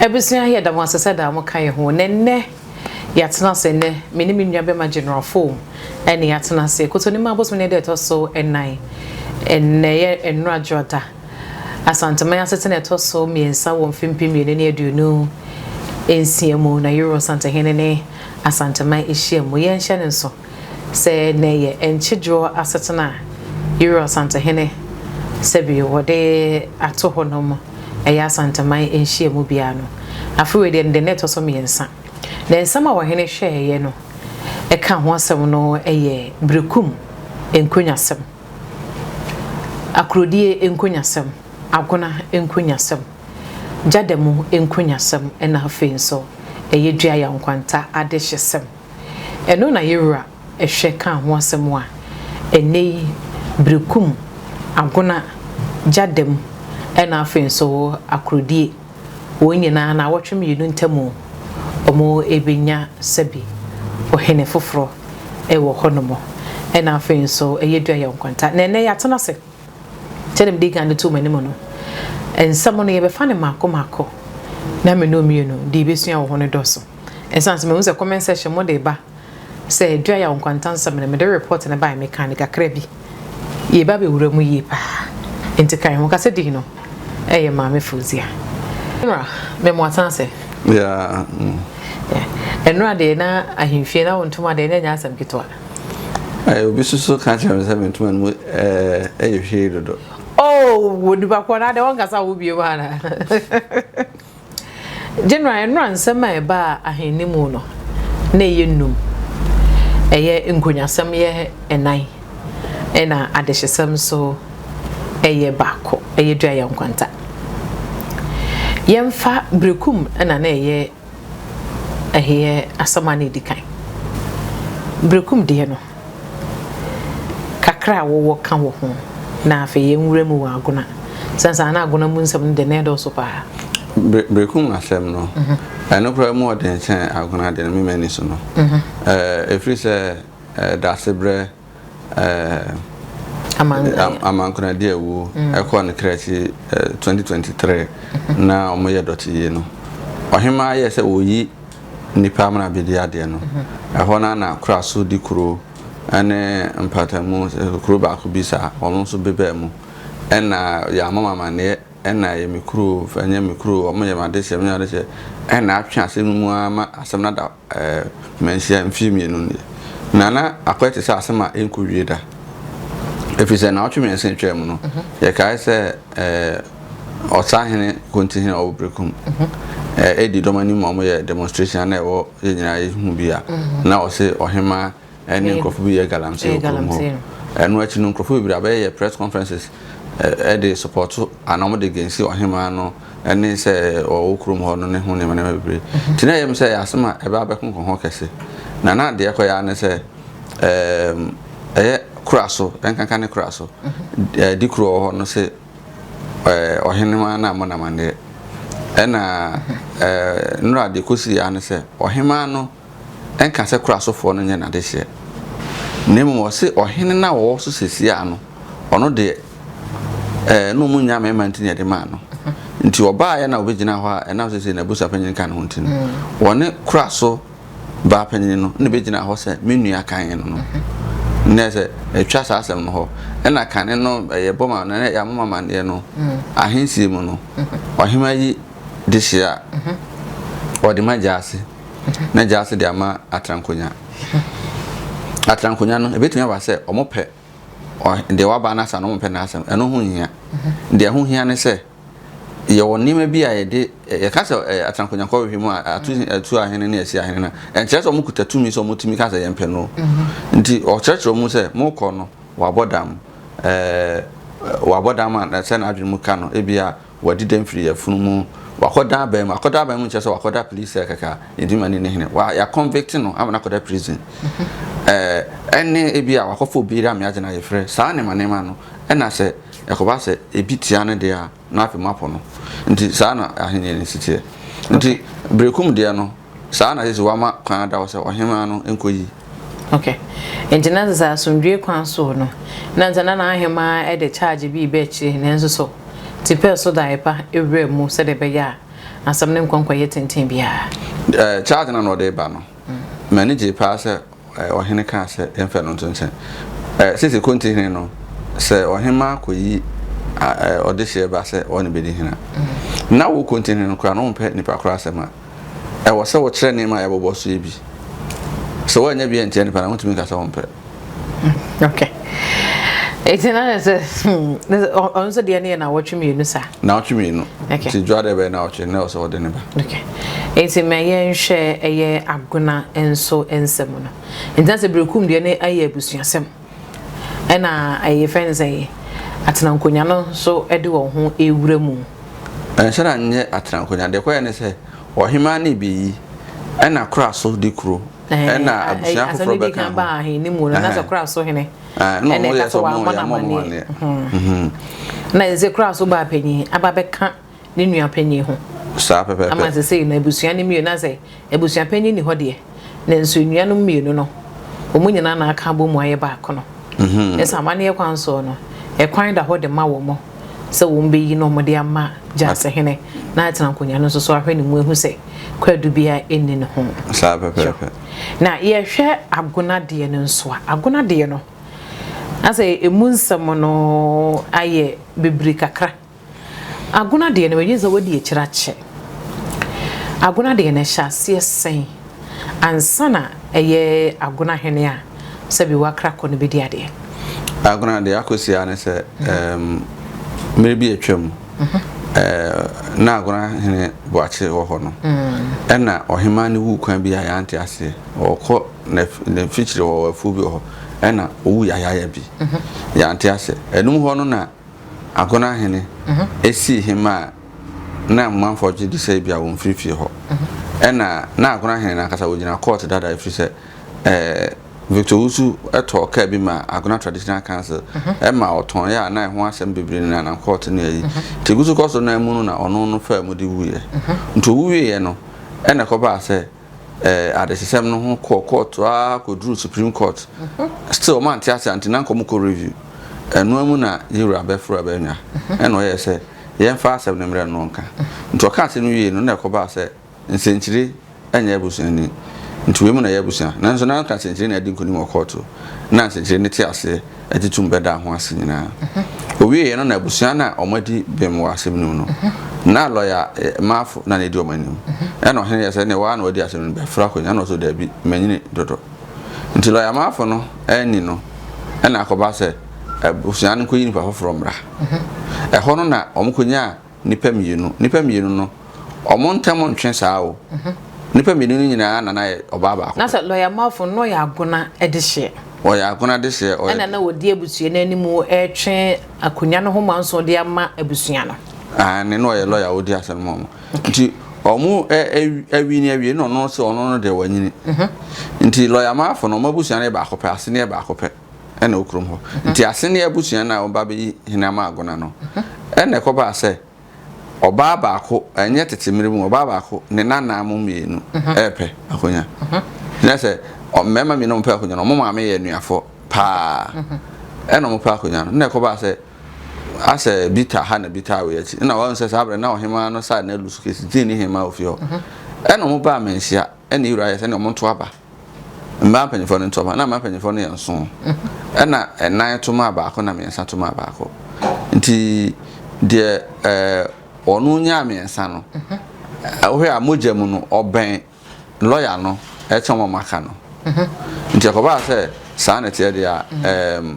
Abusua, yɛda mo ase sɛ daa moka yɛn ho. Na nnɛ yɛatena ase nnɛ, me ne me nua bɛma General Foam ɛne yɛatena ase. Kotonim abosom ne ɛda ɛtɔ so ɛnan. Ɛnnɛ yɛ nnora dwoada. Asanteman asetena ɛtɔ so mmiɛnsa wɔ mfe 2026 mu na Euro Santehene ne Asanteman ahyia mu. Yɛnhyɛ ne nso sɛ nnɛ yɛ nkyedwoɔ asetena a Euro Asantehene sɛbi wɔde ato hɔnom ɛyɛ Asanteman nhyia mu biara no. Afe wei deɛ no de ne ɛtɔ so mmiɛnsa. Na nsɛm a wɔhene hwɛeɛ no ɛka ho asɛm no ɛyɛ Berekum nkonnwasɛm, Akurodie nkonnwasɛm, Agona nkonnwasɛm, Gyadamu nkonnwasɛm, ɛna afei nso ɛyɛ Dua Nkwanta adehyesɛm. Ɛno na yɛwura ɛhwɛ ka ho asɛm a ɛnɛ yi Berekum, Agona, Gyadamu, ɛna afei nso Akurodie wɔn nyinaa na awɔtwe mmienu ntam wɔn ebenya sɛbi ɔhene foforɔ ɛwɔ hɔnom, ɛna afei nso ɛyɛ Dua Nkwanta. Na ɛnɛ yɛatena ase sɛdeɛ mede kan de to wɔn anim no, nsɛm no yɛbɛfa ne mako mako na mmienu mmienu de ebesua wɔ hɔ no dɔso. Ɛsan sɛ mehu sɛ comment section mo de ba sɛ Dua Nkwanta nsɛm no, mede report no baa, meka ne kakra bi, yɛba bɛwura mu yie paa. Nti kan ho kasa di no ɛyɛ Maame Fozia nnora mɛmo atena ase. Nnora deɛ na ahemfie na wo ntoma deɛ na ɛnyɛ asɛm ketewa. Obi soso ka kyerɛ me sɛ me ntoma no mu ɛyɛ hwee dodo. Oh, wo nipa kɔ na deɛ wɔnkasa wo bio ana. General, nnora nsɛm a ɛbaa ahenni mu no na ɛyɛ nnum. Ɛyɛ nkonnwasɛm yɛ ɛnan, ɛna adehyesɛm nso ɛyɛ baako, ɛyɛ Dua Yɛ Nkwanta. Yɛmfa Berekum ɛna na ɛyɛ asɛm a na ɛdi kan. Berekum deɛ no kakra a wɔwɔ ka wɔ ho, na afei yɛnwura mu wɔ Agona sansan na Agona mu nsɛm no de na ɛdɔɔso paa. Berekum asɛm no, ɛno koraa mu ɔden kyɛn Agona deɛ no mema ani so no, ɛfiri sɛ Dasebrɛ Amankonadi awu ɛkɔɔ ne kra akyi 2023 na ɔmoyɛ dɔte yie no, ɔhemaa yɛ sɛ wɔyi nipa amena bɛdi adeɛ no, ɛhɔ no na kora so di kuro ɛne mpatamu kuro baako bi saa, ɔno nso bebaa mu ɛna yɛama amanneɛ, ɛna yɛ me kuro, ɛnyɛ me kuro, ɔmo yɛ m'adehyɛ, me adehyɛ, ɛna atwe asɛm no mu ama asɛm no ada manhyia mfie 2 nie na akɔyɛ te sɛ asɛm a ɛnkɔ wie da, ɛfiri sɛ naawɔtwe 3 atwa mu no, yɛkae sɛ ɔsahene Kontihene a ɔwɔ Berekum ɛdi dɔm anim a ɔmo demonstration na ɛwɔ yɛn nyinaa yɛhu bi a na ɔse ɔhema ɛne nkurɔfo bi yɛ galamsey wɔ kurom hɔ. Ɛno akyi no, nkurɔfo bebree abɛyɛ press conferences ɛde support anaa ɔmo de against ɔhema no ɛne sɛ ɔwɔ kurom hɔ no ne ho nneɛma nneɛma bebree. Nti na ɛyɛ m sɛ ɛyɛ asɛm a ɛbɛ abɛko ho kɛse na deɛ ɛkɔyɛ ne sɛ ɛyɛ kora so ɛnkanka ne kora so di kuro wɔ hɔ no sɛ ɔhenema no a mo namandeɛ ɛna nnora deɛ kɔsi ya ne sɛ ɔhema no ɛnka sɛ kora sofoɔ no nyɛ n'adehyeɛ, na mmom ɔse ɔhene no a wɔwɔ so sesie a no, ɔno deɛ na ɔmu nya mmarima nti na yɛde maa no. Nti ɔbaayɛ na ɔbɛgyina hɔ a ɛnam sɛ sɛ n'abusua panyin ka ne ho nti no, wɔne kora so baa panyin no na bɛgyina hɔ sɛ me nua kan no no na sɛ atwa saa asɛm no hɔ. Ɛna kane no ɛyɛ bɔ ma na yɛamoma amanneɛ no ahensie mu no, ɔhema yi de hyia a ɔde ma gyaase na gyaase de ama atrankonya. Atrankonya no ebɛtumi aba sɛ ɔmo pɛ deɛ waba no asa no, ɔmo pɛ n'asɛm, ɛno ho hia. Deɛ ho hia ne sɛ yɛwɔ nneɛma bi a yɛde yɛka sɛ atrankonya kɔ hwehwɛ mu a atu atu ahene ne asi ahene no, ɛnkyerɛ sɛ ɔmo kuta tumi sɛ ɔmo tumi ka sɛ yɛmpɛ no. Nti ɔkyerɛkyerɛ mu sɛ mokɔ no wabɔ dam, wabɔ dam a sɛ n'adwene mu ka no ebi a wɔde dɛm firi yɛfunu mu wakɔda aban mu. Akɔda aban mu nkyerɛ sɛ wakɔda police cell kɛkɛ a yɛntumi ma ne ne hene wa yɛ convict no ama no akɔda prison, ɛne ebi a wakɔfo obi yere ame agye no ayɛfrɛ saa nneɛma nneɛma no. Ɛna sɛ ɛkɔba sɛ ebi tia no deɛ a, na afei mu apɔ no. Nti saa na ahenni no si teɛ. Nti Berekum deɛ no, saa na sisi wama kwan ada hɔ sɛ ɔhemaa no nkɔ yi. Okay, nti na sɛ asomdwe kwan so no na nti na n'ahema de charge bi bɛ akyire, nanso so tipɛ so da ɛpa ewura mu sɛdeɛ ɛbɛyɛ a Asɛm no nkɔ nkɔyɛ tenten biara. Charge no na ɔde ba no, m'ani gyee paa sɛ ɔhene kaa sɛ yɛmfa no nto nkyɛn. Seesei Kontihene no, sɛ ɔhemmaa kɔyi ɔdehyeɛ ba sɛ ɔne bɛdi hene a, na wo Kontihene no koraa no wompɛ nipa korɔ asɛm a, ɛwɔ sɛ wokyerɛ nneɛma a yɛabobɔ so yi bi. Sɛ woannya bi antia nipa no a, wontumi nka sɛ wompɛ. Okay. Eti na sɛ ɔno nso deɛ no yɛ naawɔtwe mmienu saa. Naawɔtwe mmienu. Okay. Nti dwa deɛ bɛyɛ naawɔtwe na ɛwɔ sɛ ɔde ne ba. Okay. Eti ma yɛnhwɛ ɛyɛ agona nso nsɛm no. Nti na sɛ berekum deɛ no ayɛ abusuasɛm. Ɛna ɛyɛ fɛn sɛ atenankonya no nso de wɔn ho ewura mu. Ɛnhyɛ da nyɛ atenankonya. Deɛ kɔyɛ ne sɛ ɔhemaa ne bɛyi ɛna kora so de kuro. Ɛna abusua foforɔ bɛka ho. Baa ahenni mu no na sɛ kora so hene ɛna ɔmo yɛ sɛ ɔmo yɛ ɔmo amaneɛ. Na ɛsɛ kora so baa panyin aba bɛka ne nua panyin ho. Saa pɛpɛpɛ. Ama sɛ sɛ na abusua no mmienu na sɛ abusua panyin ni hɔ deɛ na nso nnuanom mmienu no wɔn nyinaa na aka abɔ mu ayɛ baako no. Ɛsɛ amaneɛ kwan soɔ no ɛkwan da hɔ de ma wɔn sɛ wɔn bɛyi na wɔn de ama Gyasehene na atena nkonnwa no nso so ahwɛ ne mu ehu sɛ kwadu biara nni ne ho. Saa pɛpɛɛpɛ. Na yɛhwɛ agona deɛ no nso a, agona deɛ no, asɛ emu nsɛm no ayɛ bebree kakra. Agona deɛ no, megye sɛ wadi akyire akyɛ. Agona deɛ no ɛhyɛ aseɛ sɛn ansa na ɛyɛ agona hene a sɛbi wakra kɔ no bɛdi adeɛ? Agona deɛ akɔsi ara ne sɛ mmerɛ bi atwam na Agona hene Boakye wɔ hɔ no, ɛna ɔhemaa no wuu kwan bi a yɛante aseɛ. Ɔkɔ ne mfikyire hɔ, afuo bi wɔ hɔ, ɛna ɔwu yayaaya bi. Yɛante aseɛ. Ɛnum hɔ no na Agona hene sii hemaa na mmanfoɔ gye di sɛ ebia wɔmfiri fie hɔ. Ɛna na Agona hene no ankasa ɔgyina kɔɔto dada ɛfiri sɛ ɛɛ Victor Owusu tɔɔ kaa bi maa Agona Traditional Council ma ɔtɔn a na ɛho asɛm bebree nenam kɔɔto ne ayi. Nti egu so kɔ so no mu no na ɔno no faa mu de wuiɛ. Nti ɔwuwieɛ no ɛna ɛkɔbaa sɛ ɛɛ adehyesɛm no ho kɔɔ kɔɔto ara kɔduruu Supreme Court. Still wɔn ante ase a nti na nka wɔn kɔ review. Ɛnoa mu na Yewura bɛforo abɛnwa ɛna ɔyɛɛ sɛ yɛmfa asɛm no mmrɛ no na ɔnka. Nti ɔkaa asɛm no wiei no na ɛkɔbaa sɛ Nsɛnkyire nyɛ abusuani, nti wei mu na ɛyɛ abusua. Nanso na anka Nsɛnkyire na adi nkonim wɔ kɔɔto. Na Nsɛnkyire no te aseɛ gye tom bɛdaa ho ase nyinaa. Ɔwieeɛ no na abusua no a wɔadi bem wɔ asɛm no mu no, na lɔya Marfo na na ɛdi wɔn anim. Ɛna ɔhene yɛɛ sɛ, ɛnneɛ wo ara na woadi asɛm no, bɛfra akonnwa. Ɛna ɔse, daabi, manyini dodo. Nti lɔya Marfo no anni no, ɛna akɔba sɛ abusua no nkɔyi nipa foforɔ mmra. Ɛhɔ no na wɔkɔnyaa Nnipa mmienu. Nnipa mmienu no, wɔn ntam ntwe saa o. Nnipa mmienu no nyinaa nana yɛ ɔbaa baako Na sɛ lɔya Marfo no, na ɔyɛ Agona dehyeɛ. Ɔyɛ Agona dehyeɛ. Ɔyɛ. Ɛna na ɔdi abusua no anim retwe akonnwa no ho manso de ama abusua no. Aane, na ɔyɛ lɔya a ɔdi asɛm no ma wɔn. Nti wɔn awini awie na ɔno sɛ ɔno no deɛ wanyini. Nti lɔya Marfo no, wɔn abusua no yɛ baako pɛ, ase no yɛ baako pɛ. ɛna ɛwɔ kurom hɔ. Nti Asene abusua no a wɔba bɛyi hene ama Agona no, ɛna ɛkɔbaa sɛ ɔbaa baako, ɛnyɛ tete mmerɛ mu, ɔbaa baako ne nanaa mo mmienu ɛrepɛ akonya. Na sɛ mmarima mmienu a wɔpɛ akonya no, wɔn maame yɛ anuafoɔ paa, ɛna wɔpɛ akonya no. Na ɛkɔbaa sɛ asɛ bi taa ha na bi taa wei akyi. Ɛna wɔn sɛ saa berɛ na ɔhemaa no saa na alu so kesi gyee ne hemaa ofie hɔ. Ɛna wɔn baa Manhyia, ɛna Ewura yɛ sɛ ɛna wɔn nto aba. Mmaa mpanyinfoɔ no ntoama na mmaa mpanyinfoɔ no yɛ nson ɛna ɛnan to maa baako na mmiɛnsa to maa baako nti deɛ ɛɛ ɔno nyaa mmiɛnsa no wohwɛ a mogya mu no ɔbɛn lɔya no ɛkyɛn wɔn aka no nti ɛkɔbaa sɛ saa na ɛteɛ deɛ a ɛɛm.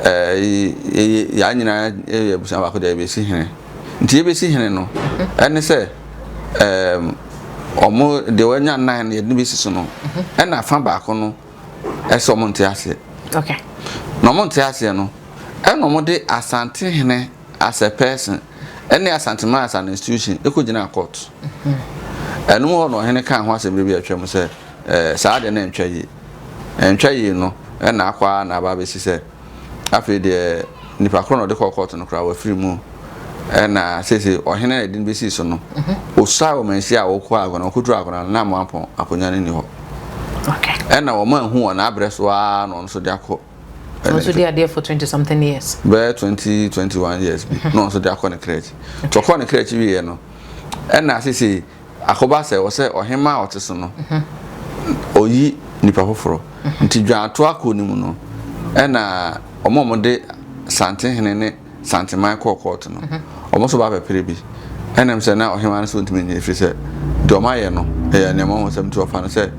Yɛn nyinaa yɛ abusua baako deɛ yɛbɛsi hene. Nti yɛbɛsi hene no, ɛne sɛ wɔn deɛ wɔanya nnan no yɛde no bɛsi so no, ɛna afa baako no ɛsɛ wɔn nte aseɛ. Okay. Na wɔn nte aseɛ no, ɛna wɔn de Asante hene as a person ɛne Asanteman as an institution ɛkɔ gyina court. Ɛno mu hɔ na ɔhene kaa ho asɛm bi atwam sɛ saa deɛ no ɛntwa yie. Ɛntwa yie no na akɔ ara na aba abɛsi sɛ afei deɛ nipa korɔ na ɔde kɔɔ kɔɔto no koraa wafiri mu ɛna seesei ɔhene na ɛde no bɛsii so no ɔsuaa wɔ manhyia a wɔkɔ agona ɔkɔduru agona no na amoampɔn akonnwa no nni hɔ ɛna wɔn anhu wɔn abrɛ so ara na ɔno nso de akɔ ɔno nso de adeɛ for 20 something years bɛyɛ 20 21 years bi na ɔno nso de akɔ ne kra akyi nti ɔkɔɔ ne kra akyi wieɛ no. Ɛna sesei akɔba sɛ wɔ sɛ ɔhemaa a ɔte so no ɔyi nipa foforɔ. Nti dwaatoa kuo no mu no ɛna wɔn a wɔde Santehene ne Santeman kɔɔ kɔɔto no wɔn nso ba abɛpere bi. Ɛnam sɛ na ɔhemaa no sɛ ɔntumi nyɛ ɛfiri sɛ deɛ wɔn ayɛ no ɛyɛ nneɛma ho sɛm nti wɔfa no sɛ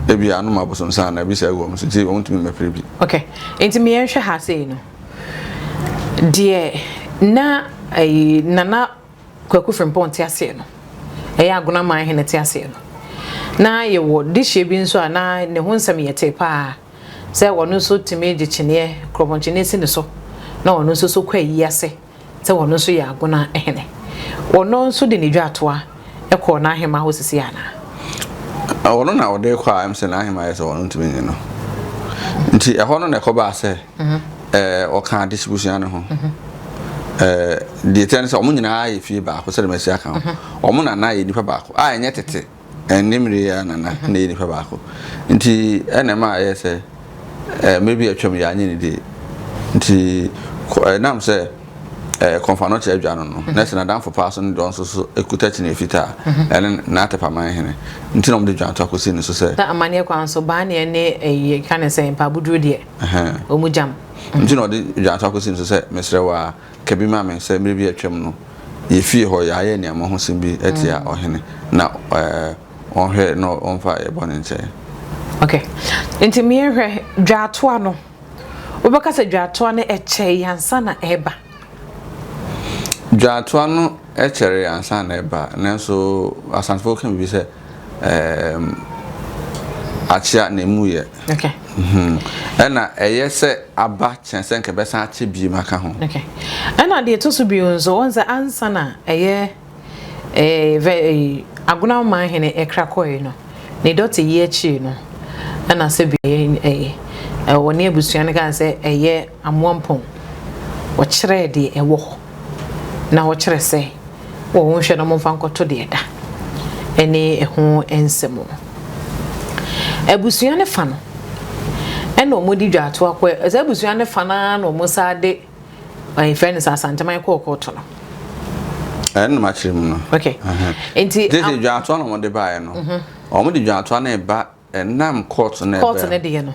ebi anom abosomsan anaa bi saa agu wɔn so nti wɔn ntumi mmɛpere bi. Okay, nti meyɛnhwɛ ha sei no deɛ na ɛyi Nana Kwaku Frimpong te aseɛ no, ɛyɛ Agona man hene te aseɛ no, na yɛwɔ dehyeɛ bi nso a na ne ho nsɛm yɛ tee paa sɛ ɔno nso tumi gye kyeneɛ, korɔbɔn kyeneɛ si ne so, na ɔno nso so kɔ ayi ase sɛ ɔno nso yɛ Agona hene. Ɔno nso de ne dwatoa kɔɔ n'ahemma hɔ sisi anaa? Ɔno na ɔde kɔ a ɛm sɛ n'ahemma yɛ sɛ ɔno ntumi nye no. Nti ɛhɔ no na ɛkɔbaa sɛ ɔka adesibusua no ho. Deɛ ɛteɛ ne sɛ wɔn nyinaa yɛ fie baako sɛdeɛ masi aka ho. Wɔn nana yɛ nipa baako a ɛnyɛ tete ɛnne mmere yi ara nana na ɛyɛ nipa baako. Nti ɛna ɛma ɛyɛ sɛ mmerɛ bi atwam yɛanyɛ ne die. Nti ɛnam sɛ Kɔmfanokyɛ adwa no no na ɛsɛ n'adamfo paa so ne deɛ ɔnso so ɛkuta kyiniiɛ fitaa ɛne n'atepaman hene nti na wɔde dwanto akɔsi ne so sɛ. Na amanneɛ kwan so Baaneɛ ne ɛyi yɛka ne sɛ Mpaaboduro deɛ wɔn gyam. Nti na ɔde dwanto akɔsi ne so sɛ mesrɛ wo ara ka bi ma me sɛ mmerɛ bi atwam no yɛ fie hɔ yɛayɛ nneɛma ho sɛm bi atia ɔhene na ɔnhwɛ na ɔmfa yɛ bɔne nkyɛ yɛn. Ok, nti meɛhwɛ dwaatoa no, wobɛka sɛ dwaatoa no ɛkyɛe ansa na ɛreba? Dwaatoa no kyɛree ansa na ɛreba, nanso Asantefoɔ ka biribi sɛ ɛɛm akyea na emu yɛ. Okay. Mm-hmm. Ɛna ɛyɛ sɛ aba kyɛn sɛ nka ɛbɛsan akyɛ biem aka ho. Okay. Ɛna deɛ ɛtɔ so bio nso, wɔn sɛ ansa na ɛyɛ ɛɛ vɛ ɛyi Agona manhene ɛkra kɔɛ no, ne dɔte yi akyiri no, ɛna sɛ bi ɛyɛ ɛyɛ wɔne abusua no kaa sɛ ɛyɛ Amoampɔn. Wɔkyerɛɛ deɛ ɛwɔ hɔ na wɔkyerɛ sɛ wɔ wɔn nhwɛ na wɔmfa nkɔto deɛ ɛda ɛne ɛho nsɛm no. Abusua no fa no ɛna wɔn de dwato akɔ ɛsɛ abusua no fa no ara na wɔn san de ɛyɛ no sɛ Asanteman kɔɔ kɔɔto no. Ɛno na makyerɛ mu no. Okay. Nti. Tete dwato na wɔn de baeɛ no. Wɔn de dwato no ba Ɛnam kɔɔto no ɛbɛn. Kɔɔto no deɛ no.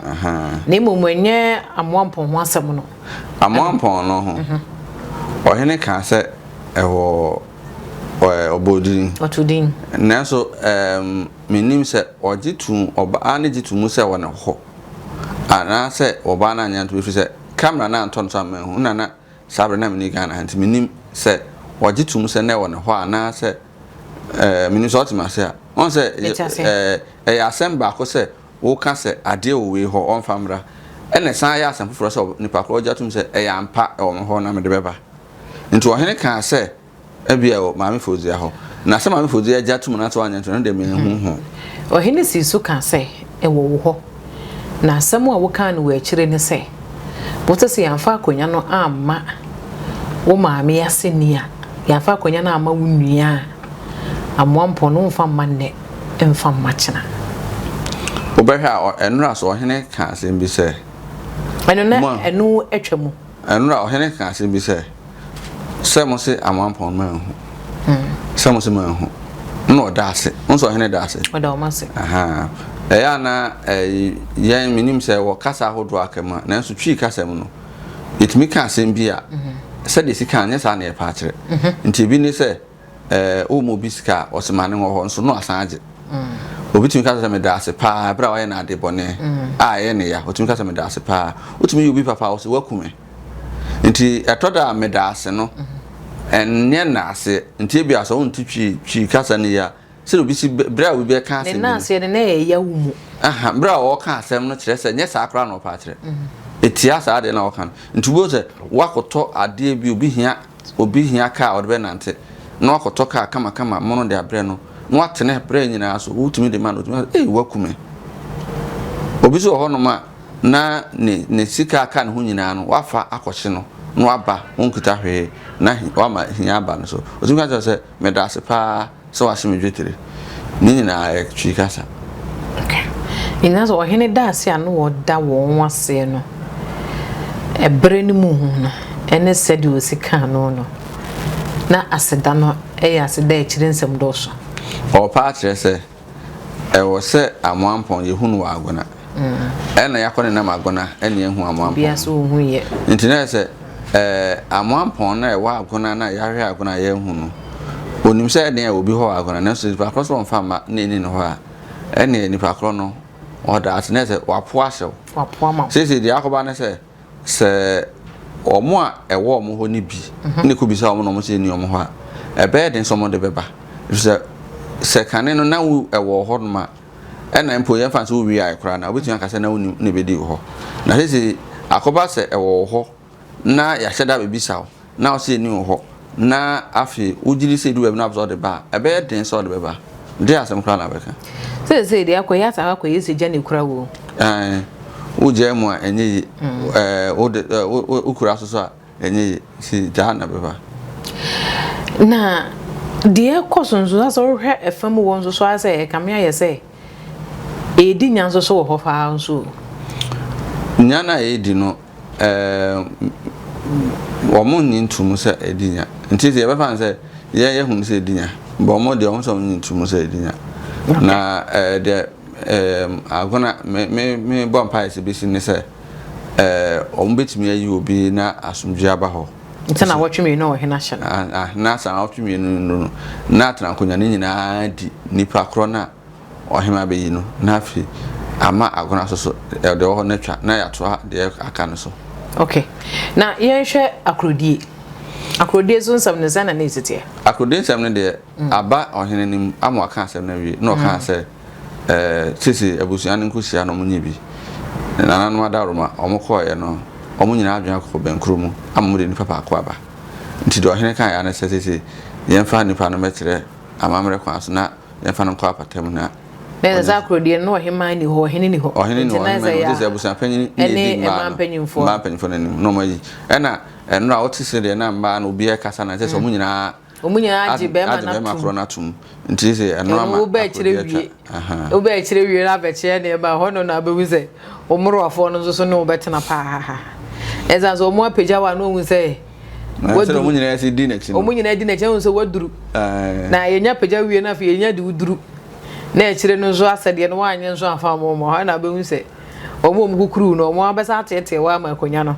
Na mmom ɛnyɛ Amoampɔn ho asɛm no. Amoampɔn no ho. Ɔhene kaa sɛ ɛwɔ ɔbɔɔ din. Ɔtoo din. Nanso mennim sɛ ɔgye too ɔbaa no gye too mu sɛ ɛwɔ ne hɔ anaasɛ ɔbaa no anyɛ antom ɛfiri sɛ camera no antɔ no so amma anhu na na saa berɛ na menni Ghana ha nti mennim sɛ ɔgye too mu sɛ na ɛwɔ ne hɔ anaasɛ menim sɛ ɔte me ase a. Wɔn sɛ ɛyɛ asɛm baako sɛ woka sɛ adeɛ wɔ wei hɔ ɔmfa mmra, ɛna ɛsan yɛ asɛm foforɔ sɛ nipa korɔ gye atom sɛ ɛyɛ ampa ɛwɔ me hɔ na mede bɛba. Nti ɔhene kaa sɛ ebia ɛwɔ Maame Fozia hɔ. Na sɛ Maame Fozia gye atom anaasɛ wanyɛ nto no deɛ menhu ho. Ɔhene sii so kaa sɛ, Ɛwɔ wo hɔ. Na asɛm a wokaa no wɔ akyire ne sɛ, Wote sɛ yɛamfa akonnwa no amma wo maame aseni a, yɛamfa akonnwa no amma wo nua a, Amoa mpɔn no womfa mma nnɛ mfa mma kyena. Wobɛhwɛ a, ɛnora so ɔhene ka asɛm bi sɛ. Ɛno na ɛno atwa mu. Ɛnora ɔhene ka asɛm bi sɛ, sɛ mo se amoa mpɔn manhu. Sɛ mo se manhu. Na ɔda ase. Wo nso ɔhene da ase. Ɔda wɔn ase. Ɛyɛ a na yɛn menim sɛ wɔ kasa ahodoɔ aka mu a, nanso Twi kasa mu no, yɛtumi ka asɛm bi a, sɛdeɛ ɛsi ka nyɛ saa na yɛpɛ akyerɛ. Nti ebi ne sɛ, ɛɛ woma obi sika a ɔsɛ ma ne wɔ hɔ nso no asan agye. Obi tumi ka sɛ meda ase paa bere a wayɛ no ade bɔne a ɛyɛ ne ya, otumi ka sɛ meda ase paa. Wotumi yɛ obi papa a ɔsɛ waku me. Nti ɛtɔ da a meda ase no ɛnyɛ nnaase. Nti ebia sɛ wonte twi twi kasa no yie a, sɛdeɛ obi si bere a obi bɛka asɛm bi no. Ne nnaaseɛ no na ɛyɛ yaw mu. Aha, bere a ɔreka asɛm no kyerɛ sɛ nyɛ saa koraa na ɔpɛ akyerɛ. Ɛtia saa adeɛ no a ɔka no. Nti wobɛhu sɛ woakɔtɔ adeɛ bi, obi hia Obi hia kaa a ɔde bɛnante, na wakɔtɔ kaa kamakama mono de abrɛ no, na watene brɛ nyinaa so, wotumi de ma no, otumi ka sɛ, ei, waku me. Obi nso wɔ hɔnom a, na ne, ne sika aka ne ho nyinaa no, wafa akɔhye no, na waba, wonkita hwee, na wama hia aba no so. Otumi ka kyerɛ sɛ, meda ase paa. Sɛ wahye me dwetire. Ne nyinaa yɛ Twi kasa. Okay. Nyinaa sɛ ɔhene da ase a na wɔda wɔn aseɛ no, ɛberɛ no mu ho no, ɛne sɛdeɛ ɔsi kaa no no, Na aseda no yɛ aseda a ɛkyerɛ nsɛm dɔɔso. Ɔrepa akyerɛ sɛ, ɛwɔ sɛ Amoampɔn yɛhu no wɔ Agona. Ɛna yɛakɔ nenam Agona ɛna yɛahu Amoampɔn. Obiara so ɔhu yɛ. Nti na yɛ sɛ ɛɛ Amoampɔn na ɛwɔ Agona na yɛahwɛ Agona a yɛahu no. Onim sɛ ɛdeɛn obi hɔ wɔ Agona nanso nipa korɔ sɛ ɔmfa mma na ɛni ne hɔ a, ɛneɛ nipa korɔ no ɔda ase na yɛ sɛ wapo ahyɛ wo. Wapo ama wo. Seesei deɛ akɔba ne sɛ Sɛ wɔn a ɛwɔ wɔn hɔ no bi na ɛkɔbisa wɔn na wɔn sɛ ɛnni wɔn hɔ a, ɛbɛyɛ den sɛ wɔde bɛba. Ɛfiri sɛ, sɛ kane no na wo ɛwɔ hɔ nom a, ɛna mpo yɛmfa no sɛ wowiaeɛ koraa no a, wobɛtumi aka sɛ na wonim na ɛbɛdi wo hɔ. Na seesei akɔba sɛ ɛwɔ wo hɔ na yɛahyɛ da abɛbisa wo na wo sɛ ɛnni wo hɔ na afei wogye di sɛ ɛdu baabi na wopɛ sɛ wode ba a, ɛbɛyɛ den sɛ wode bɛba. Deɛ asɛm koraa na wobɛka. Seesei deɛ akɔyɛ asaa akɔyɛ sɛ gya na ɛkura wo o. Ae, wogyae mu a ɛnyɛ ye, ɛɛ wode ɛɛ wo wokura so so a ɛnyɛ ye, nti gyaa na bɛba. Na deɛ ɛkɔ so nso sɛ wohwɛ ɛfa mu wɔ nso so ara sɛ ɛkame ayɛ sɛ ɛredi nya nso so wɔ hɔ paa nso o. Nya no a ɛredi no ɛɛ wɔn nnye nto mu sɛ ɛdi nya. Nti sɛ yɛbɛfa no sɛ yɛn yɛhu no sɛ ɛdi nya, but wɔn deɛ wɔn sɛ wɔn nnye nto mu sɛ ɛdi nya. Na ɛɛ deɛ ɛɛ agona me me me bɔ mpaeɛ sɛ bɛsi ne sɛ ɛɛ wɔn bɛtumi ayi obi na asomdwoeɛ aba hɔ. Nti na wɔtwe mmienu a ɔhene ahyɛ no. Na saa wɔtwe mmienu no na atena akonnwa no nyinaa di nipa korɔ no a ɔhemmaa bɛyi no, na afei ama agona so so deɛ ɛwɔ hɔ no atwa na yɛatoa deɛ aka no so. Ok, na yɛnhwɛ akorodie. Akorodie so nsɛm no sɛn na na ɛsi teɛ? Akorodie nsɛm no deɛ, aba ɔhene anim ama waka asɛm no awie, na ɔkaa sɛ, ɛɛ, seesei abusua no nkɔhyia na wɔnyɛ bi. Nananom adaworoma, wɔkɔeɛ no, wɔn nyinaa adwene akɔ bɛnkoro mu ama wɔde nipa baako aba. Nti deɛ ɔhene kaeɛ ara ne sɛ seesei yɛmfa nipa no mmɛkyerɛ amammerɛ kwan so na yɛmfa no nkɔ apata mu na. Na ɛsɛ sɛ akorodie no na ɔheman ni hɔ, ɔhene ni hɔ. Ɔhene ni hɔ, ɔheman ni hɔ, sɛ abusua panyin na edi mmaa no, mmaa mpanyinfoɔ no anim na wɔn ayi. Ɛna ɛnora wote sɛ deɛ na mmaa no obiara kasa na ɛsɛ sɛ wɔn nyinaa. Wɔn nyinaa agye bɛrima no atum. Korɔ no atum. Nti sɛ ɛno ama akorodie atwa. Wobɛ akyerɛ wie na abɛkyerɛ nneɛma ɛhɔ no na abɛhu sɛ wɔn mmorowafoɔ no nso so ne wo bɛtena paa. Ɛsan sɛ wɔn apagya wɔ ano ohun sɛ. Waduru. Wɔn nyinaa si di n'akyi no. Wɔn nyinaa di n'akyi ɛhu sɛ waduru. Na yɛnya pagya wie no afei yɛnya de woduru. Na akyire no nso asɛdeɛ no wanyɛ nso afa wɔn ma hɔ na abɛhu sɛ wɔn a wɔn kukuru no wɔn abɛsa ateetee wɔ ama akonnwa no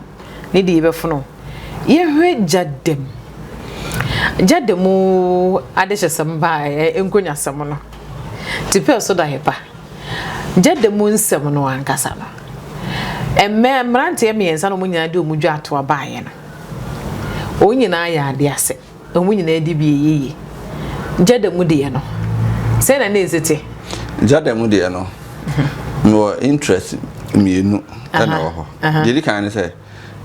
ne deɛ bɛfono. Yɛhwɛ gya dam. Gya dam adehyɛsɛm baa nkonyasɛm no. Tipɛ so da hepa. Gya dam nsɛm no ankasa no. Mmɛ mmeranteɛ mmiɛnsa na wɔn nyinaa de wɔn dwa atoa baeɛ no, wɔn nyinaa yɛ adeɛ ase, wɔn nyinaa di bi yɛ yie. Gyada mu deɛ no, sɛn na ne nsi te? Gyada mu deɛ no, mewɔ interest mmienu ɛna wɔ hɔ. Deɛ di kan ne sɛ,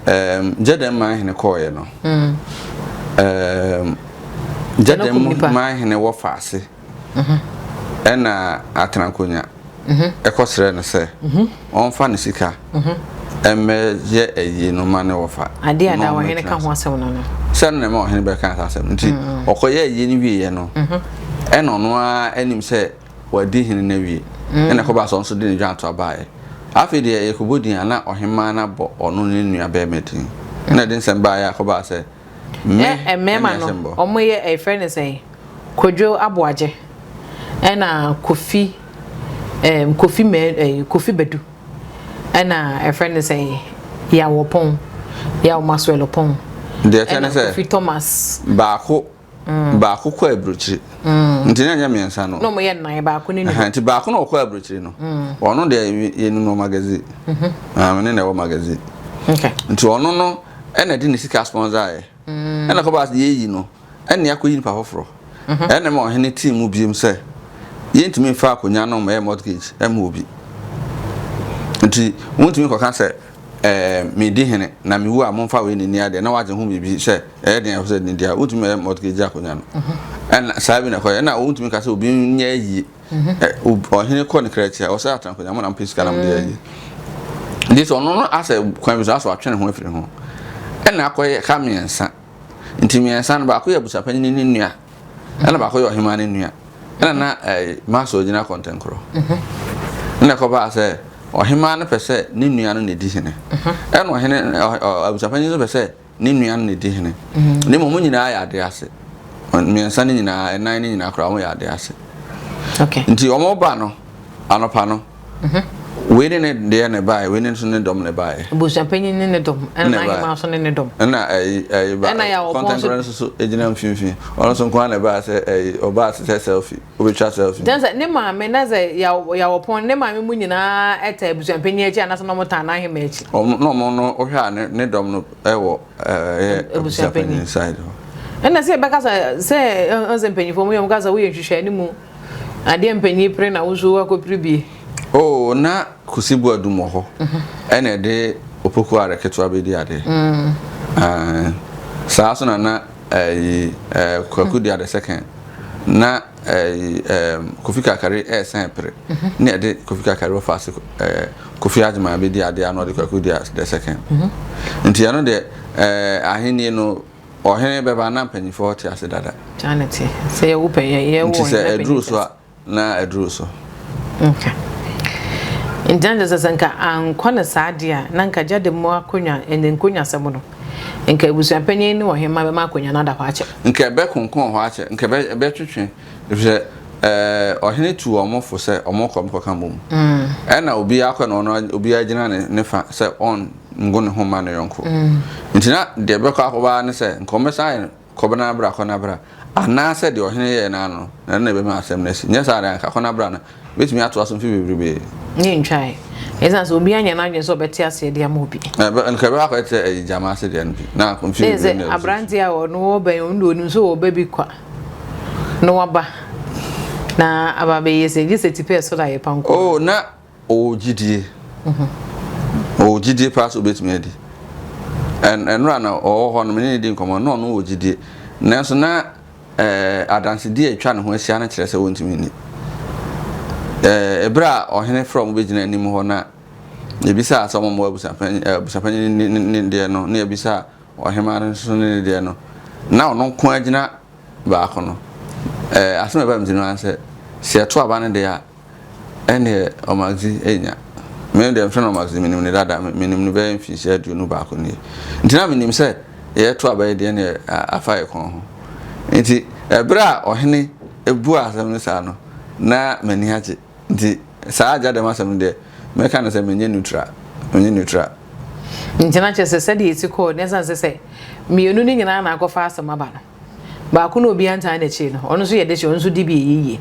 um, Gyada man hene kɔɔeɛ no, um, Gyada mu man hene wɔ faase ɛna Atenankonnwa ɛkɔsrɛɛ no sɛ ɔmfa ne sika mmɛyɛ ayie no ma ne wɔfa. Adeɛ a na ɔhene ka ho asɛm no no. Sɛ no na ɛma ɔhene bɛka saa asɛm nti ɔkɔyɛ ayie no wieɛ no ɛna ɔno ara anim sɛ wadi hene no awie ɛna ɛkɔbaa sɛ ɔno nso de ne dwantoa baeɛ. Afei deɛ yɛkɔbɔ din a na ɔhemmaa no abɔ ɔno ne ne nua bɛrima din ɛna ɛde nsɛm baeɛ a ɛkɔbaa sɛ Me mmarima no wɔn yɛ ɛfrɛ no sɛn Kwadwo Aboagye ɛna Kofi ɛɛm Kofi mɛ ɛɛ Kofi Badu ɛna ɛfrɛ no sɛn Yaw Ɔpɔn Yaw Maxwell Ɔpɔn Deɛ ɛkyɛ ne ɛna sɛ Kofi Thomas. Baako baako kɔ aburokyire nti na ɛnyɛ mmiɛnsa no. Na wɔn yɛ nnan baako ne ne hɔ. Nti baako na ɔkɔ aburokyire no ɔno deɛ yɛnim no magazine. Me ne na ɛwɔ magazine. Nti ɔno no. ɛna ɛde ne sika sponsor yɛ mm. ɛna kɔba ase yɛyi no ɛna akɔyi nipa foforɔ mhm. ɛna ma ɔhene tii mu biem sɛ yɛntumi mfa akonnwa no mɛyɛ mortgage ɛma obi nti wontumi kɔka sɛ ɛɛ medi hene na mewu a momfa wei ne ni adeɛ na wagye ho biribi sɛ ɛyɛ den ɛwɔ sɛ ne deɛ wontumi mɛyɛ mortgage akonnwa no mhm. ɛna saa bi na ɛkɔyɛ ɛna wontumi ka sɛ obi nyɛ ayie Ɔhene kɔ ne kra akyi a, ɔsɛ atena akonnwa mu na mpɛ sika na mede ayi. Nti sɛ ɔno no asɛ kwan bi so asɛ watwe ne ho afiri ho. Ɛna akɔyɛ ka mmiɛnsa. Nti mmiɛnsa no baako yɛ abusuapanyin ne nua. Ɛna baako yɛ ɔhemaa ne nua. Ɛna na ɛɛ maso gyina kɔntɛnkorɔ. Ɛna ɛkɔbaa sɛ ɔhemaa no pɛ sɛ ne nua no na edi hene. Ɛna ɔhene abusuapanyin nso pɛ sɛ ne nua no na edi hene. Na mmom wɔn nyinaa yɛ ade ase. Mmiɛnsa no nyinaa, ɛnan no nyinaa koraa wɔn yɛ adeɛ ase. Okay. Nti wɔn ba no, anɔpa no, mhm. wei ne ne deɛ ne baeɛ, wei ne nso ne dɔm ne baeɛ. Abusuapanyin ne ne dɔm, ɛna n'ahema nso ne ne dɔm. Ɛna ɛyi ɛyi ba, kɔntɛnkɔrɔ nso so egyina mfimfini, ɔno nso nko ara na ɛbaa sɛ ɛyi ɔbaa sɛ selfie, obetwa selfie. Kyɛn sɛ ne maame na sɛ yawɔpɔn ne maame mu nyinaa ɛta abusuapanyin akyi anaasɛ na wɔn taa n'ahema akyi. Wɔn na wɔn no wohwɛ a ne ne dɔm no ɛwɔ ɛyɛ abusuapanyin side hɔ. Ɛna sɛ yɛbɛka sɛ sɛ ɔsɛ mpanyinfoɔ mu yɛ wɔn ka sɛ woyɛ nhwehwɛ mu adeɛ mpanyin pere na woso akɔpere bie. Oh na Kusi Boadum wɔ hɔ ɛna ɛde Opoku Are ketewa bɛdi adeɛ. Mm. Saa so na na ɛyi Kwaku Dua the second na ɛyi Kofi Kakari ɛresan pere ne ɛde Kofi Kakari wɔfa ase Kofi Agyeman bɛdi adeɛ a na ɔde Kwaku Dua the second. Nti ɛno deɛ ahennie no ɔhene bɛba na mpanyinfoɔ te ase dada. Saa na ɛte. Sɛ yɛwo pɛ yɛ yɛwo Nti sɛ ɛduru so a na ɛduru so. Okay. Nti na kyerɛ sɛ nka ankɔ no saa deɛ a na nka gya de mu akonnwa ne nkonnwasɛm no nka abusuapanyin ne ɔhemmaa bɛma akonnwa no ada hɔ akyɛ. Nka ɛbɛkonkɔn hɔ akyɛ, nka ɛbɛtwetwe efisɛ ɛɛ ɔhene tu wɔn fo sɛ wɔn kɔ wɔn kɔka mmom. Ɛna obiara kɔ na ɔno obiara gyina ne ne fa sɛ ɔngo ne ho mma ne yɔnko. Nti na deɛ ɛbɛkɔ akɔba ara ne sɛ nka wɔbɛsan ayɛ no Kɔbena bra kɔna bra, anaasɛ deɛ ɔhene yɛɛ no ara no, na ɛno na ɛbɛma asɛm no asi. Nyɛ saa deɛ anka kɔna bra no bɛtumi atoa so mfe bebrebe. Ne ntwae. Ɛsiane sɛ obiara nyɛ n'adwene sɛ ɔbɛte aseɛ de ama obi. Nka ɛbɛkɔ akɔyɛ te sɛ ayi gyama ase deɛ no bi. Na mfe bebrebe na ɛsɛ. Aberanteɛ a ɔno ɔbɛn ɔno deɛ ɔnim sɛ ɔba bi kwa na waba na aba abɛyɛ sɛ gye sɛ tipɛ so da yɛ panko. Oh na Ɔwɔ gyidie. Ɔwɔ gyidie paa sɛ ɔbɛtumi adi. Ɛnora na ɔwɔ hɔ no, me ne no di nkɔmmɔ, na ɔno wɔ gyidie. Nanso na ɛɛ adansedie a atwa ne ho ahyia no kyerɛ sɛ wɔntumi nni. Ɛɛ ɛberɛ a ɔhene frɛ wɔn bɛgyina anim hɔ na yɛbisaa sɛ wɔmmɔ abusuapanyin abusuapanyin ne ne deɛ no, na yɛbisaa ɔhemaa no nso ne ne deɛ no, na ɔno nko ara gyina baako no. Ɛɛ asɛm a ɛbaa me tirim ara sɛ, sɛ yɛto aba no deɛ a, Ɛnneɛ Ɔmagzi enya. Me deɛ mefrɛ no Ɔmagzi, menim no dada, menim no bɛyɛ mfinhyia 21 nie. Nti na menim sɛ yɛreto aba yi deɛ ɛnneɛ afa yɛ kɔn ho. Nti ɛberɛ a ɔhene buaa asɛm no saa no, na m'ani agye. Nti saa agya dɛm asɛm no deɛ, mɛka no sɛ menyɛ neutral, menyɛ neutral. Nti na kyerɛ sɛ sɛdeɛ ɛsi kɔɔ no, ɛsiane sɛ sɛ mmienu no nyinaa na akɔfa asɛm aba no, Baako na obiara ntaa n'akyi no, ɔno nso yɛ dehye, ɔno nso di bi ɛyɛ yie.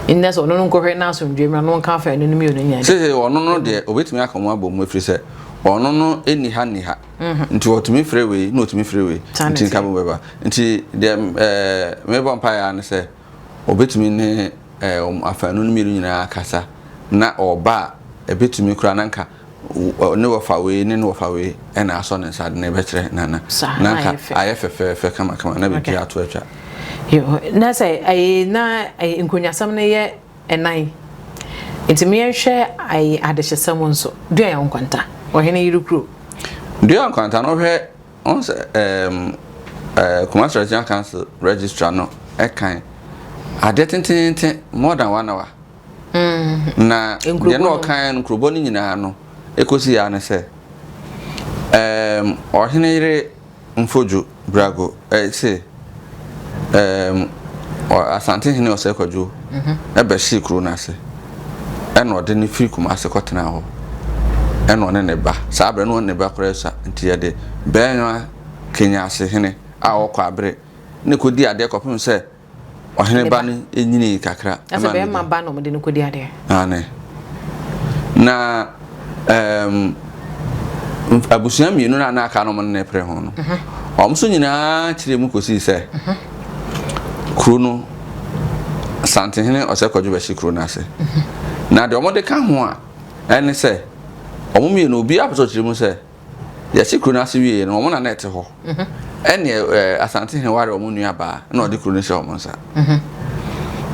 Nnɛ sɛ ɔno no nkɔhwɛ n'asomdwoe mmra na ɔnka afa ɛno no mmienu nyinaa. Seesei ɔno no deɛ ɔbɛtumi aka wɔn abɔ mu ɛfiri sɛ ɔno no nni ha nni ha nti ɔtumi frɛ wei na ɔtumi frɛ wei nti nka bom bɛba nti deɛ ɛɛ mebɔ mpaeɛ ara ne sɛ ɔbɛtumi ne ɛɛ wɔn afaanu no mmienu nyinaa akasa na ɔba a ɛbɛtumi koraa na nka ne wɔfa wei ne ne wɔfa wei ɛna asɔ ne nsa de ne bɛkyerɛ nana na nka ayɛ fɛfɛɛfɛ kamakama na biribi ato atwa. Na sɛ ɛyɛ na nkonnwasɛm no yɛ ɛnan nti yɛnhwɛ ayi adehyesɛm nso dua yɛ nkwanta ɔhene yere kuro. Dua nkwanta no hwɛ ɔn sɛ ɛɛm ɛɛ Kumasi Regional Council registrar no ɛkan adeɛ tententen more than one hour. Na deɛ na ɔkan no nkurobɔ no nyinaa no ɛkɔsi ya ne sɛ ɛɛm ɔhene yere Mfodwo Brago ɛse ɛɛm Asante hene Ɔsɛe Kwadwo ɛbɛhyee kuro no ase ɛna ɔde no firi Kumase kɔtenaa hɔ ɛna ɔne ne ba saa berɛ no ɔne ne ba koraa sua nti yɛde Bɛɛnwa Kenyase hene a ɔkɔ abere ne kɔdi adeɛ kɔpem sɛ ɔhene ba no nyinii kakra. Ɛsɛ bɛrima ba na wɔde no kɔdi adeɛ. Aane. Na um, abusua mmienu no a na aka no wɔn ne pere ho no, mhm. wɔn nso nyinaa kyerɛ mu kɔsii sɛ mhm. kuro no Santehene Ɔsɛ Kwadwo bɛhye kuro no ase. Mhm. Na deɛ wɔde ka ho a ɛne sɛ wɔn mmienu obiara pɛ sɛ ɔkyerɛ mu sɛ Yɛte kuro no ase wieɛ no, wɔn na na ɛte hɔ. Ɛne ɛɛ Asante hene ware wɔn nua baa na ɔde kuro no hyɛ wɔn nsa.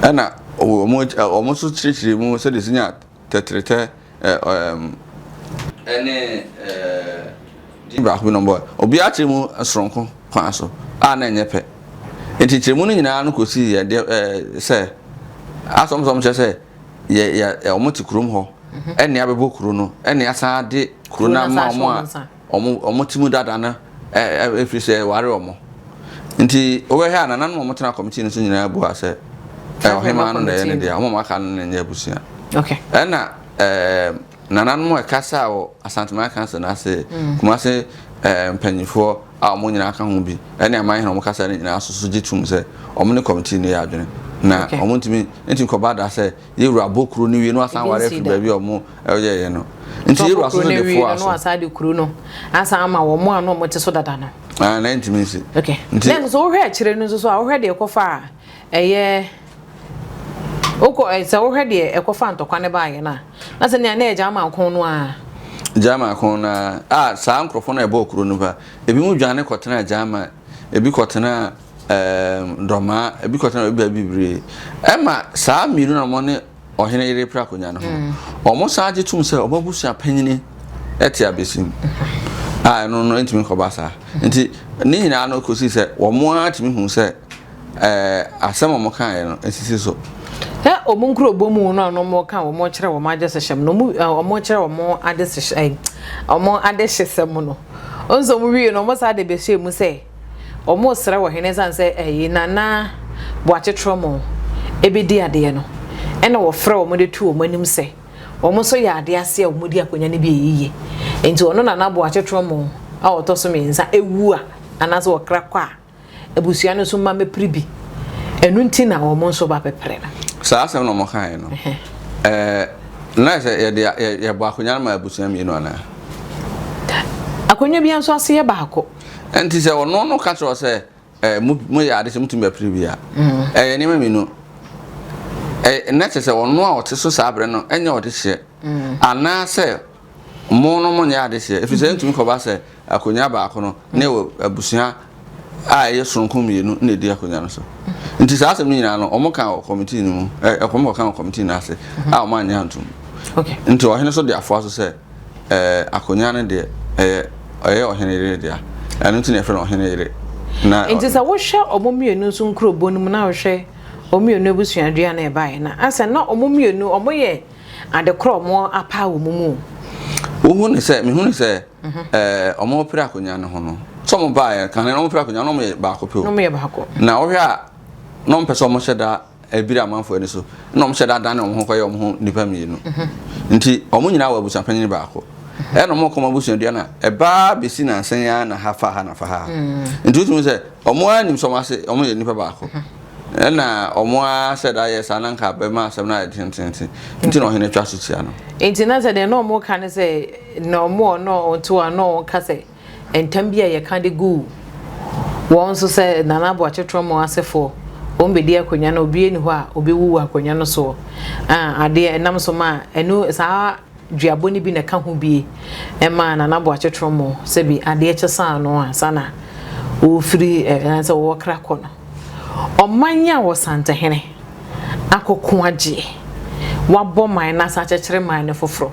Ɛna wɔn wɔn nso kyerɛkyerɛ mu sɛdeɛ si nya tɛtrɛtɛ ɛɛ ɛɛm ɛne ɛɛ din baako bi na wɔbɔ. Obiara kyerɛ mu soronko kwan so a na ɛnyɛ pɛ. Nti kyerɛmu no nyinaa no kɔsii yɛ deɛ ɛɛ sɛ asɔmsɔm kyerɛ sɛ yɛ yɛ wɔn te kurom hɔ ɛne abɛbɔ kuro no ɛne asan de kuro no ama wɔn a wɔn wɔn te mu dada no ɛfiri sɛ ɛware wɔn. Nti wobɛhwɛ a nananom a wɔtena kɔmitii no so nyinaa bua sɛ ɔhemaa no na ɛyɛ ne dea, wɔn a wɔaka no na ɛnyɛ abusua. Ɛna ɛɛ nananom a ɛkasa wɔ Asanteman Council no ase, mm. Kumase ɛɛ mpanyinfoɔ a wɔn nyinaa ka ho bi, ɛne aman hene a wɔkasa no nyinaa soso gye tum sɛ wɔn ne kɔmitii no yɛ adwene. Na wɔn ntumi ntumi kɔba da sɛ yɛwura bɔ kuro no wie na wasan ware afiri baabi a wɔn yɛyɛ no. Nti yɛwura soso de foa so. Na wasan de kuro no asan ama wɔn a na wɔte so dada no. Ah, na ntumi nsi. Okay. Nti na nso wohwɛ akyire no nso so a wohwɛ deɛ ɛkɔfa a ɛyɛ wokɔ eh, sɛ wohwɛ deɛ ɛkɔfa ntɔkwa no baayɛ no a na sɛ nea na ɛyɛ gyama ko no a. Gyama ko no a a saa nkurɔfoɔ no a ɛbɔɔ kuro no pa ebi mu dwane kɔtena gyama ebi kɔtena ɛɛm dɔmaa ebi kɔtena ebi baabi bebree ɛma saa mmienu na wɔn ne ɔhene yere repere akonnwa no ho no, wɔsan gye tom sɛ wɔn abusua panyin te abesim a ɛno no ntumi nkɔba saa. Nti ne nyinaa no kɔsi sɛ wɔn ara tumi hu sɛ ɛɛ asɛm a wɔkaeɛ no nsisi so. Ɛ wɔn nkurobɔ mu no a wɔn ka wɔn kyerɛ wɔn adesesɛm no wɔn wɔn kyerɛ wɔn adesesɛ wɔn adehyesɛm no wɔn nso wɔn wie no wɔn saa de bɛhyɛ mu sɛ. Wɔresrɛ ɔhene ɛsiane sɛ ɛyi Nana Boakye Trɔmɔ ɛbɛdi adeɛ no, ɛna wɔfrɛ wɔn de to wɔn anim sɛ wɔn nso yɛ adeɛ ase a wɔdi akonnwa no bi ɛyiye. Nti ɔno Nana Boakye Trɔmɔ a ɔtɔ so mmiɛnsa ɛwu a anaasɛ ɔkra kɔ a, abusua no nso mma mɛpere bi. Ɛno nti na wɔn nso ba bɛpere no. Saa asɛm na wɔkaeɛ no, ɛɛ na sɛ yɛde yɛbɔ akonnwa no ma abusua mmienu anaa? Akonnwa biara nso ase yɛ baako. Nti sɛ ɔno no ka kyerɛ wo sɛ eh, mo moyɛ ade sɛ motumi bɛpere bi a, mm. ɛyɛ nneɛma mmienu. Na kyerɛ sɛ ɔno a ɔte so saa berɛ no ɛnyɛ ɔdehyeɛ mm. anaasɛ mo no monyɛ adehyeɛ ɛfiri sɛ ɛntumi kɔba sɛ akonnwa baako no ne wɔ abusua a ɛyɛ soronko mmienu na ɛdi akonnwa no so nti saa asɛm no nyinaa no ɔmo ka wɔ kɔmitii no mu ɛ ɔmo kɔka wɔ kɔmitii no ase a ɔmo anyɛ antom nti ɔhene so de afoa so sɛ Ɛɛ, akonnwa no deɛ, ɛyɛ ɛyɛ ɔhene yere dea. Ɛno nti na yɛfrɛ no ɔhene yere. Na Nti sɛ wohwɛ wɔn mmienu nso nkurobɔ no mu na wohwɛ wɔn mmienu abusuadua no a ɛbaeɛ no a, asɛ na wɔn mmienu wɔyɛ ade korɔ a wɔn apaa wɔn mu o. Wohu no sɛ, mehu no sɛ, ɛɛ, wɔrepere akonnwa no ho no, sɛ wɔbaeɛ kane no wɔrepere akonnwa no, na wɔyɛ baako pɛ o. Na wɔyɛ baako. Na wohwɛ a, na wɔmpɛ sɛ wɔhyɛ da Ɛbiri amanfoɔ ani so na wɔn hyɛ da dane wɔn ho kɔyɛ wɔn ho nnipa mmienu. Nti wɔn nyinaa wɔ abusuapanyin baako. Ɛna wɔn kɔ wɔn abusuadua na ɛbaa besi nansa yi ara na ha fa ha na fa ha. Nti wotumi sɛ wɔn ara nim sɛ wɔn ase wɔn yɛ nnipa baako. Ɛna wɔn ara hyɛ da yɛ saa na nka bɛma asɛm no ayɛ tententen. Nti na ɔhene twa so tia no. Nti na sɛ deɛ na wɔn ka ne sɛ na wɔn a na wɔn te hɔ a na wɔn ka sɛ ntam bi a yɛka de guu wɔn so sɛ Nana Aboakye Trɔmɔ asefoɔ wɔn bɛdi akonnwa no obiara ni hɔ a ɔbɛwu wɔ akonnwa no soɔ a adeɛ ɛnam so ma ɛno saa duabɔ no bi na ɛka ho bie ɛma Nana Aboakye Trɔmɔ sɛbi adeɛ kyɛ saa no a sa na wɔfiri ɛɛ sɛ wɔkra kɔ no ɔman a wɔ Santehene akɔko agyeɛ wabɔ man no asa akyekyere man no foforɔ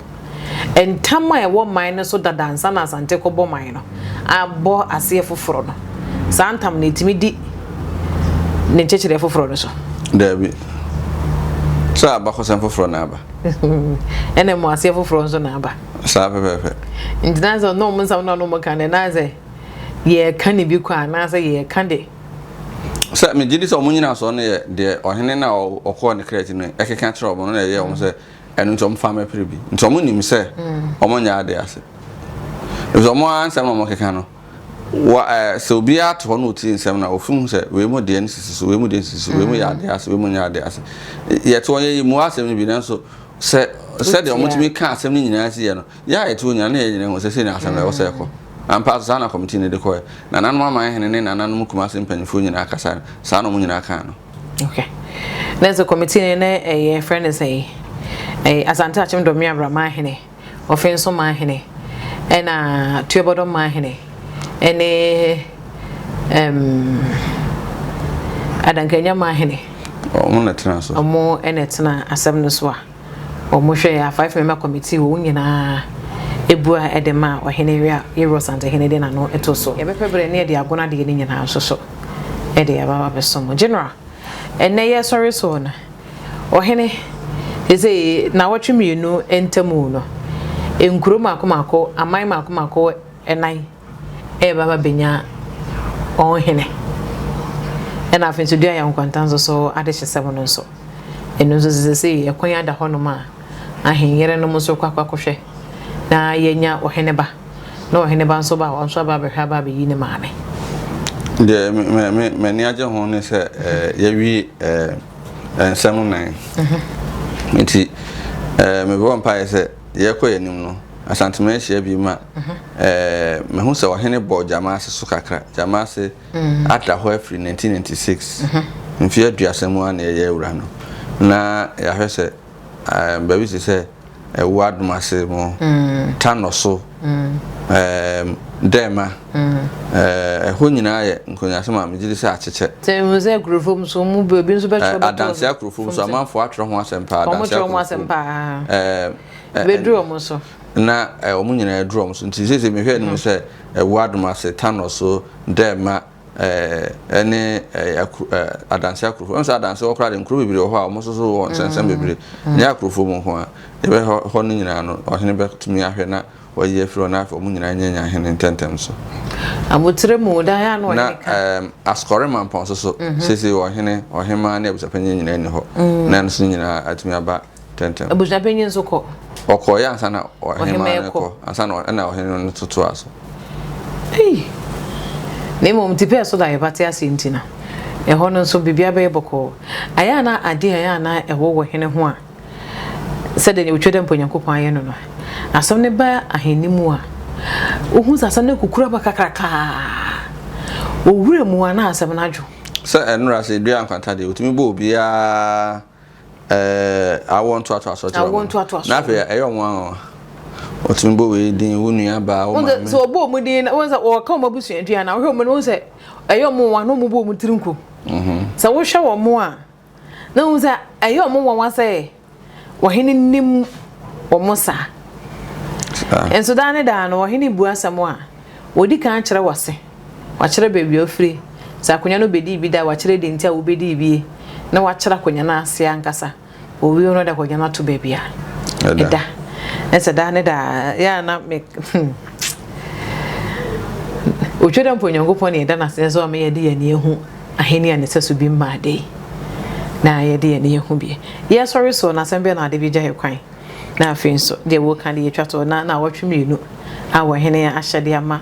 Ntam a ɛwɔ man no so dada ansa na Asante rekɔbɔ man no abɔ aseɛ foforɔ no, saa ntam no ɛtumi di ne nkyekyereɛ foforɔ no so? Daabi. Sɛ abakɔsɛm foforɔ na aba. Ɛna mmɔ aseɛ foforɔ nso na aba. Saa pɛpɛɛpɛ. Nti na sɛ ɔno ɔmo nsɛm na ɔno ɔmo ka no na sɛ yɛreka ne bi kɔ anaasɛ yɛreka de. Sɛ megye di sɛ ɔmo nyinasoɔ no yɛ deɛ ɔhene no a ɔkɔɔ ne kra akyi no ɛkeka kyerɛ ɔmo no na ɛyɛ ɔmo sɛ Ɛno nti wɔfa mɛpere bi. Nti wɔn nim sɛ wɔn nyɛ ade ase. Nti wɔn ara nsɛm na wɔn keka no. Wa ɛɛ sɛ obiara te hɔ na otie nsɛm na ofi hu sɛ wei mu deɛ no sisi so, wei mu deɛ sisi so, wei mu yɛ ade ase, wei mu nyɛ ade ase. Yɛte wɔn yɛyi mu asɛm no bi nanso sɛ sɛdeɛ wɔn tumi ka asɛm no nyinaa si yɛ no, yɛ a yɛte hɔ nyinaa na yɛn nyinaa hu sɛ sei na asɛm no ɛwɔ sɛ ɛkɔ. Ampa so saa na kɔmitii no de kɔɛ. Nananom aman hene ne nananom Kumasi mpanyinfoɔ nyinaa kasa no, saa na wɔn nyinaa kaa no. Okay. Na sɛ committee no na ɛyɛ frɛ no sɛ ɛyɛ Asante Akyem Dɔme Abra Manhene, Ɔfenso Manhene, ɛna Tuabɔdɔm Manhene, ɛne ɛm Adankanya Manhene. Wɔn na ɛtena so. Wɔn na ɛtena asɛm no so a wɔn hwɛ a five member committee wɔn nyinaa ebua ɛde ma ɔhene wia Yewura Asantehene de n'ano ɛto so. Yɛbɛpɛ berɛ ne yɛde agono adeɛ no nyinaa nso so. de aba abɛsom mo. General, ɛnnɛ yɛresɔre soɔ no, ɔhene, seesei nnawɔtwe mmienu ntamu no, nkuro mmaako mmaako, aman mmaako mmaako nnan reba abɛnya wɔn hene. Ɛna afei nso dua yɛ nkwanta nso so adehyesɛm no nso. Ɛno nso sesei ɛkwan ada hɔnom a ahenyerenom nso kɔ akɔ akɔhwɛ na yɛanya ɔhene ba na ɔhene ba nso ba a ɔnso aba abɛhwɛ aba abɛyi ne maame. Deɛ m'ani agye ho ne sɛ yɛawie nsɛm nan nti mebɔ mpaeɛ sɛ yɛkɔ yɛn anim no Asantema ahyia bi ma mahu sɛ ɔhene bɔ gyama ase so kakra gyama ase ada hɔ afiri 1996 mfeɛ aduasa mu a na yɛyɛ awura no na yɛahwɛ sɛ baabi te sɛ ɛwo adom ase mu tanɔ so dɛma ɛhɔ nyinaa yɛ nkonyasɛm a megye di sɛ akyekyɛ. Sɛ ehu sɛ akurofo mu so mu bi nso bɛtwerɛ bɛtɔ. Adanse akurofo mu so amanfoɔ atwerɛ ho asɛm paa. Wɔn twerɛ ho asɛm paa. Bɛduru wɔn so. Na wɔn nyinaa aduru wɔn so nti sese mehwɛ anim sɛ ɛwo adom ase tanɔ so dɛma ɛne adanse akurofo ɛmu sɛ adanse wɔ koraa de nkuro bebree wɔ hɔ a wɔn nso so wɔ nsɛnsɛm bebree nyɛ akurofo mu nko a yɛbɛ hɔ no nyinaa no ɔhene bɛtumi ahwɛ na wɔyi afiri hɔ na afei wɔn nyinaa nyɛ nya hene ntɛntɛm so. Abotire mu da ya no ɔhene ka. Na asukɔre mampɔn so so sese ɔhene ɔhemaa ne abusuapanyin nyinaa ni hɔ na ɛno nso nyinaa atumi aba ntɛntɛm. Abusuapanyin nso kɔ. Ɔkɔeɛ ansa na ɔhemaa no kɔ ansa na ɛna ɔhene no totoa so. Ei! Na mmom tipɛɛ so da yɛba te aseɛ nti no, ɛhɔ no nso biribiara bɛyɛ bɔkɔɔ. Ayɛ a na adeɛ a ɛyɛ a na ɛwɔ wɔ hene ho a, sɛdeɛ nea otwa dɛ mpo Onyankopɔn ayɛ no no, asɛm no ba ahenni mu a, wohu sɛ asɛm no akukuru aba kakrakaa. Owura mu a na asɛm no adwo. Sɛ ɛnora sɛ dua nkwanta deɛ, otumi bɔ obiara Ɛɛ awoɔ ntoatoasoɔ kyerɛ wɔn. Awoɔ ntoatoasoɔ. Na afei ɛyɛ wɔn anwanwa. Wɔtumi bɔ wei din, wo nua baa, wo maame. Sɛ wɔbɔ wɔn din na wɔn sɛ wɔka wɔn abusua dua na wɔhwɛ wɔn no wɔn sɛ ɛyɛ wɔn nwanwa na wɔn bɔ wɔn tiri nko. Mhm. Sɛ wohwɛ wɔn a na wɔn sɛ ɛyɛ wɔn nwanwa sɛ ɔhene nim wɔn saa. Nso daa ne daa no ɔhene bu asɛm a wɔdi kan kyerɛ wɔ ase. Wakyerɛ baabi a ɔfiri. Sɛ akonnwa no bɛdii bi da a, wakyerɛ deɛ nti a wobɛdii bie, na wakyerɛ akonnwa no ase ankasa. Ɔwie no, ɔde akonnwa no ato baabi a ɛda. Na sɛ daa ne daa, yɛ a na me hmm. Otwa dɛ mpo Onyankopɔn na yɛda no ase sɛ ɔma yɛde yɛn ani ahu ahenni a ne sɛso bi mmaa da yi. Na yɛde yɛn ani ahu bi. Yɛsɔre soɔ no, asɛm bɛn na ade bi gya yɛ kwan? Na afei nso, deɛ wɔka de yɛtwa toɔ na naawɔtwe mmienu a wɔhene ahyɛde ama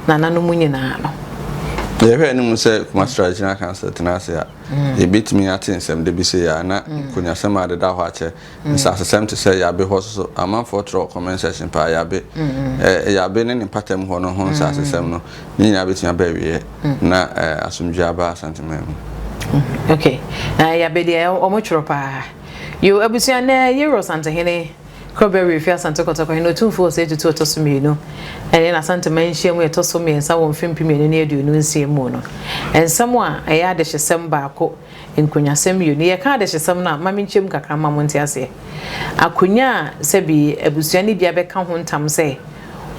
nananom nyinaa no. Yɛhwɛ anim sɛ Kumasi Traditional Council tena ase a, yɛbɛtumi ate nsɛm da bi sei a na nkonyasɛm a adeda hɔ akyɛ, nsasesɛm te sɛ Yabe hɔ soso, amanfoɔ trɔ comment section paa, Yabe, Yabe ne ne mpatam hɔ no ho nsasesɛm no, ne nyinaa bɛtumi aba awieɛ na asomdwoeɛ aba Asanteman mu. Ok, Yabe deɛ wɔn twerɛ paa. Yo, abusua nnɛ yɛwura Ɔsantehene Korɔbea Werɛfie Asante Kɔtɔkɔ Hene Otumfoɔ Osei Tutu Ɔtɔ so Mmienu ne n'Asanteman nhyiamu a ɛtɔ so mmiɛnsa wɔ mfe 2026 mu no. Nsɛm a ɛyɛ adehyesɛm baako, nkonyasɛm mmienu. Yɛka adehyesɛm no a, ma menkyɛ mu kakra mma monte aseɛ. Akonya a sɛbi abusua no bi abɛka ho ntam sɛ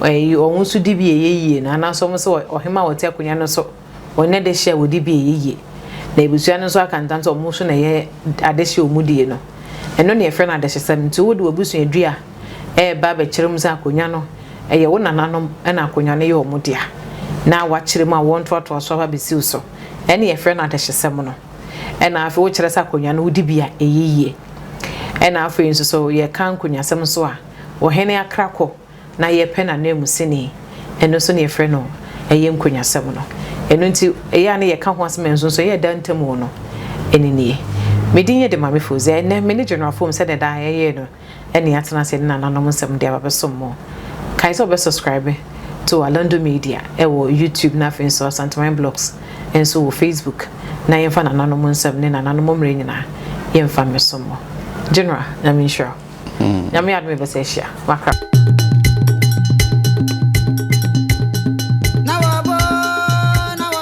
wɔn nso di bi a ɛyɛ yie no, anaasɛ wɔn sɛ ɔhemmaa a ɔte akonya no so Wɔnyɛ dehye a wɔdi bi a ɛyɛ yie. Na abusua no nso aka ntam sɛ wɔn nso na ɛyɛ adehye a wɔdie no. Ɛno na yɛfrɛ no adehyesɛm. Nti wode w'abusua dua reba abɛkyerɛ mu sɛ akonnwa no, ɛyɛ wo nananom na akonnwa no yɛ wɔn dea. Na woakyerɛ mu a wɔntoatoa so aba abɛsi wo so. Ɛne yɛfrɛ no adehyesɛm no. Ɛna afei wokyerɛ sɛ akonnwa no wodi bi a ɛyɛ yie. Ɛna afei nso so yɛka nkonnwasɛm nso a, ɔhene akrakɔ na yɛpɛ n'ananmusini, ɛno nso na yɛfrɛ no ɛyɛ nkonyasɛm no. Ɛno nti, ɛyɛ a na yɛka ho asɛm a nsonsonoeɛ a ɛda ntam no, ɛno nie. Me din yɛ de Maame Fozia. Ɛnnɛ, me ne General Foam sɛdeɛ daa yɛyɛ no ɛna yɛatena ase de nananom nsɛm de aba bɛsom mo. Kae sɛ wobɛ subscribe to Alando Media ɛwɔ YouTube na afei nso Asanteman Blogs nso wɔ Facebook na yɛmfa nananom nsɛm ne nananom mmerɛ nyinaa yɛmfa mmɛsom mo. General, Nyame nhyira wo. Nyame adom yɛbɛsan ahyia. Makra.